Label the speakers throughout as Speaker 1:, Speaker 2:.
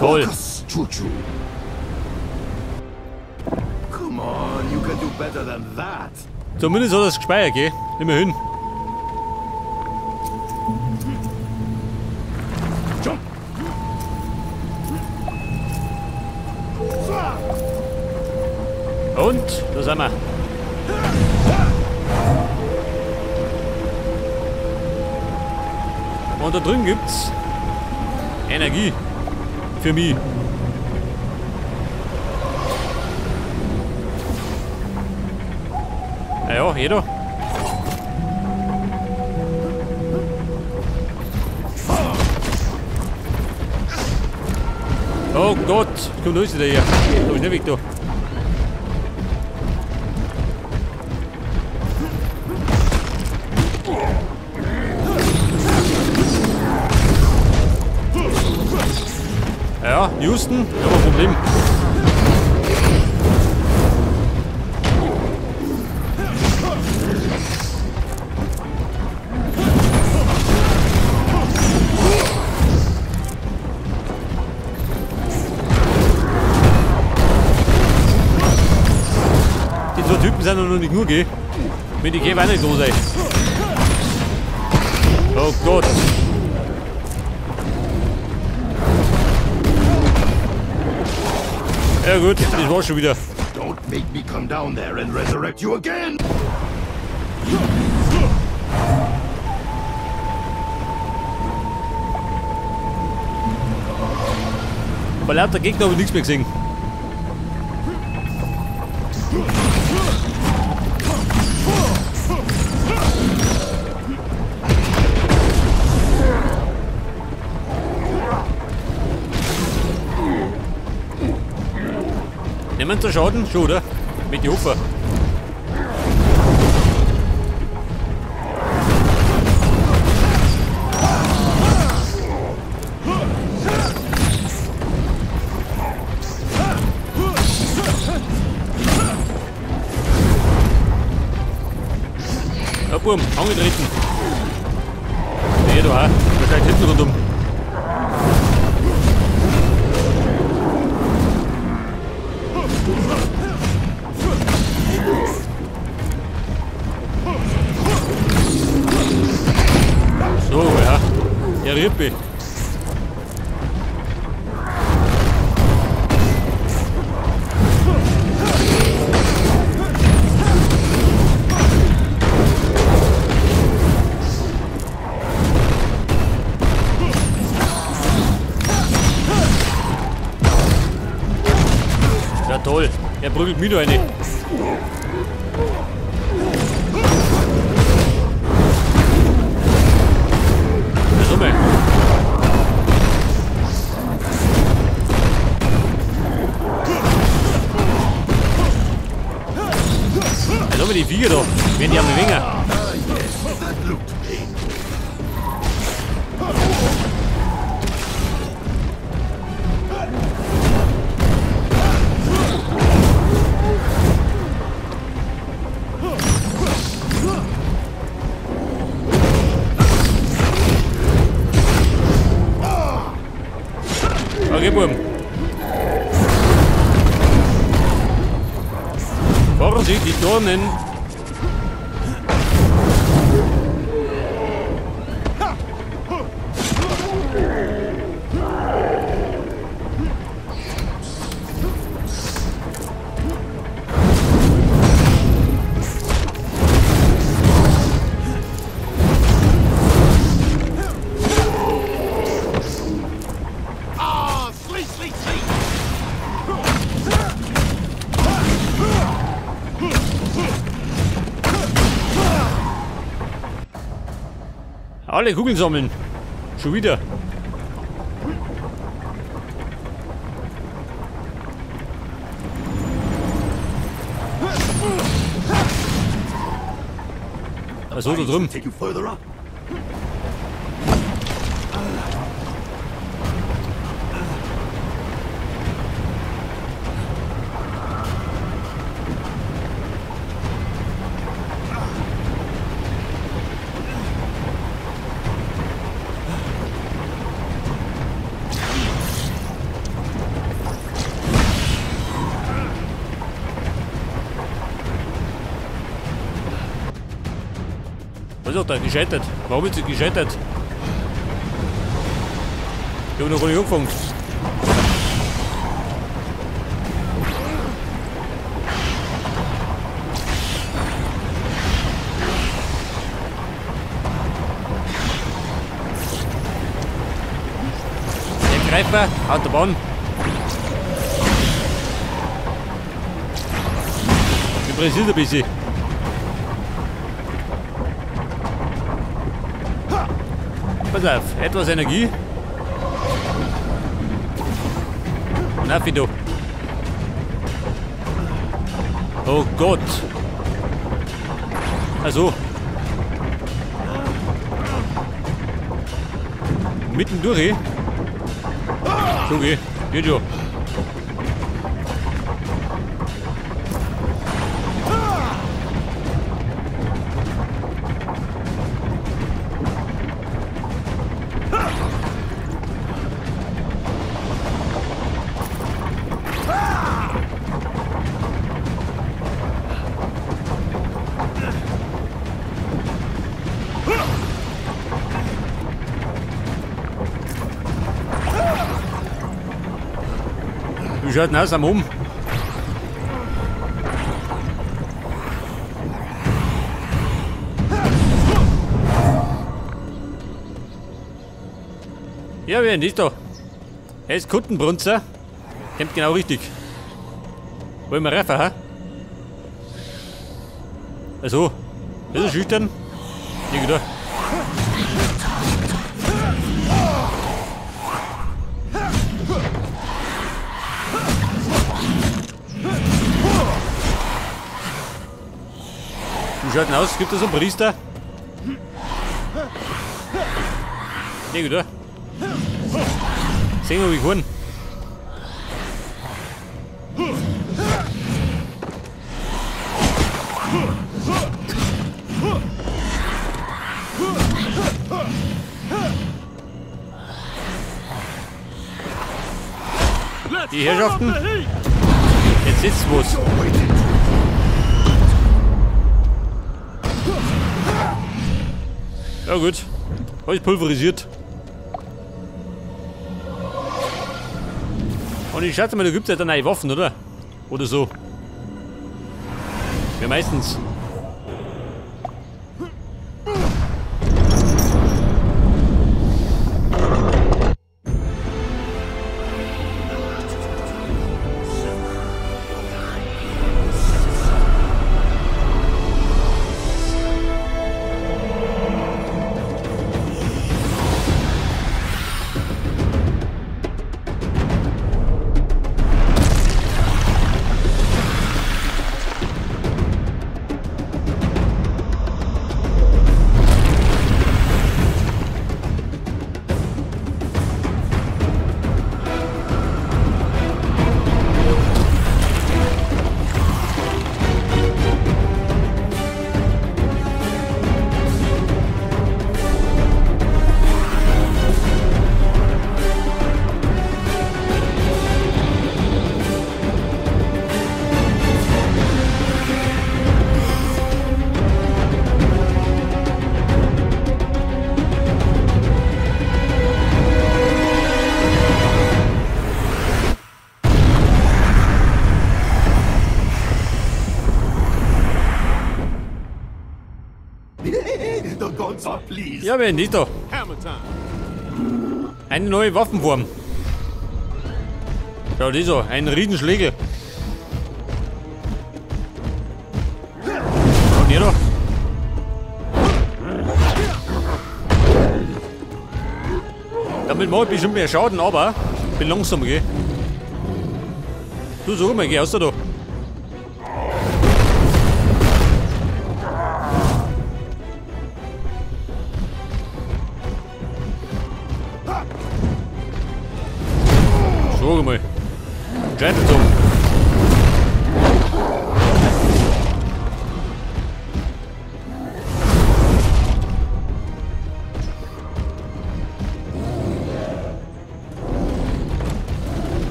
Speaker 1: Toll.
Speaker 2: Come on, you can do better than that.
Speaker 1: Zumindest hat er es gespeichert, gell? Immerhin.
Speaker 2: Jump.
Speaker 1: Und da sind wir. Und da drüben gibt's Energie für mich. Naja, jeder. Oh Gott, kommt alles wieder her. Da ist nicht weg da. Ja, Houston, ich hab ein Problem. Die zwei Typen sind noch nicht nur, gell? Mit die Käfer auch nicht los, ey. Oh Gott. Ja gut, das war schon wieder.
Speaker 2: Don't make me come down there and resurrect you again.
Speaker 1: Bei lauter Gegner habe ich nichts mehr gesehen. Nehmen wir Schaden? Schon, oder? Mit den Hofer. Ja, Burm, angetreten. Der da auch. Wahrscheinlich hinten rundum. So, ja. Der Rippe. Ja, toll. Er prügelt mich da rein. Also die Viecher da, wenn die am Winger. Okay, Buben. Vorsicht, die Dornen. Alle Kugeln sammeln. Schon wieder. Also da drüben. Was ist auch da? Gescheitert. Warum ist sie gescheitert? Ich habe noch gar nicht angefangen. Der Greifer, Autobahn. Ich pressiert ein bisschen. Pass auf, etwas Energie. Na, Fido. Oh Gott. Also. Mitten durch. Okay, geht schon. Wie schaut denn aus am Um? Ja, wer ist da? Er ist Kuttenbrunzer. Kommt genau richtig. Wollen wir rauf, ha? Also, ist er schüchtern? Ja, da. Wie schaut denn aus? Gibt es einen Priester? Ja, da. Sehen wir, wie ich kann. Die Herrschaften. Jetzt sitzt was. Ja gut. Alles pulverisiert. Und ich schätze mal, da gibt es ja dann neue Waffen, oder? Oder so. Ja, meistens. Ja, wer nicht da? Eine neue Waffenform. Schau, die so, ein Riesenschlägel. Und hier doch. Damit mache ich bestimmt mehr Schaden, aber bin langsam, gell? Du, sag mal, geh aus da. Sag mal. Gentleman.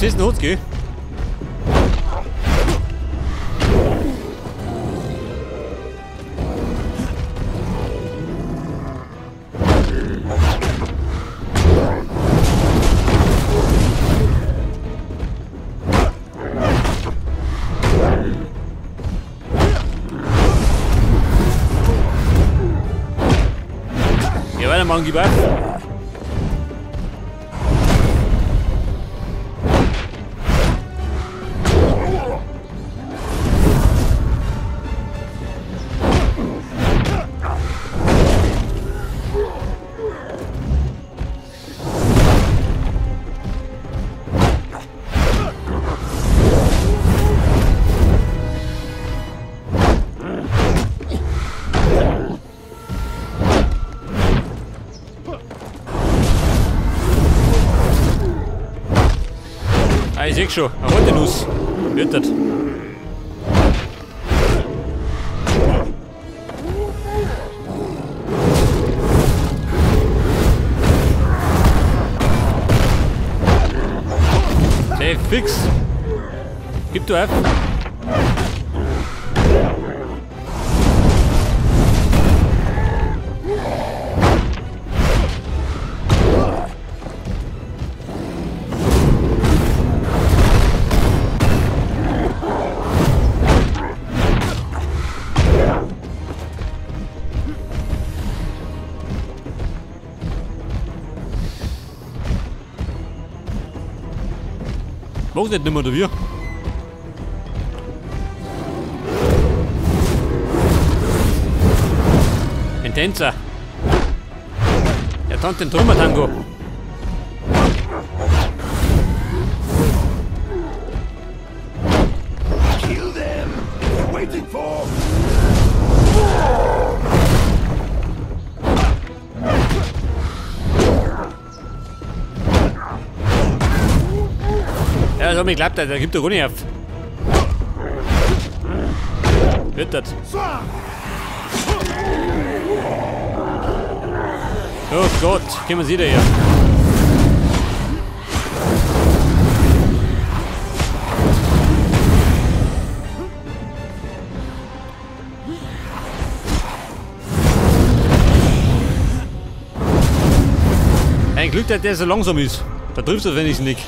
Speaker 1: Gesessen hat's, gell? Ja, weitermachen, gib auf. Ah, ich seh schon, eine rote Nuss. Wird das. Hey, fix! Gib du auf! Mach's nicht nimmer, oder wie? Ein Tänzer. Er tanzt den Trümmertango.
Speaker 2: Kill them! What are you waiting for?
Speaker 1: Ja, das hat mir geklappt, der gibt doch gar nicht auf. Wird das? Oh Gott, kommen Sie da her. Ein Glück, dass der so langsam ist. Da triffst du wenigstens nicht.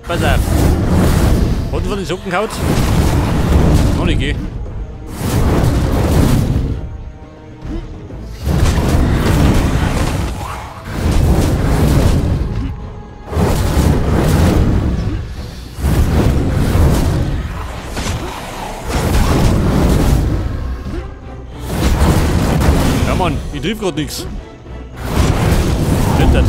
Speaker 1: Pass auf. Hat von den Socken gehauen? Noch nicht, gell? Ja Mann, ich triff grad nix. Wird das?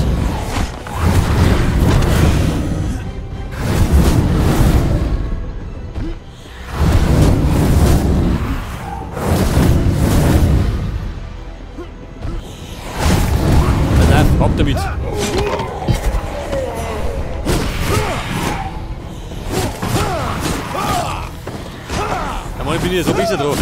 Speaker 1: Ab damit. Ja, Mann, ich bin hier so besser drauf.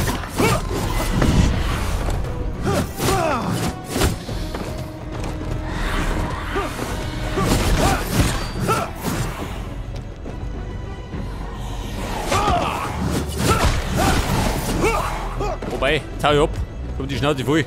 Speaker 1: Wobei, jetzt hau ich ab. Kommt die Schnauze voll.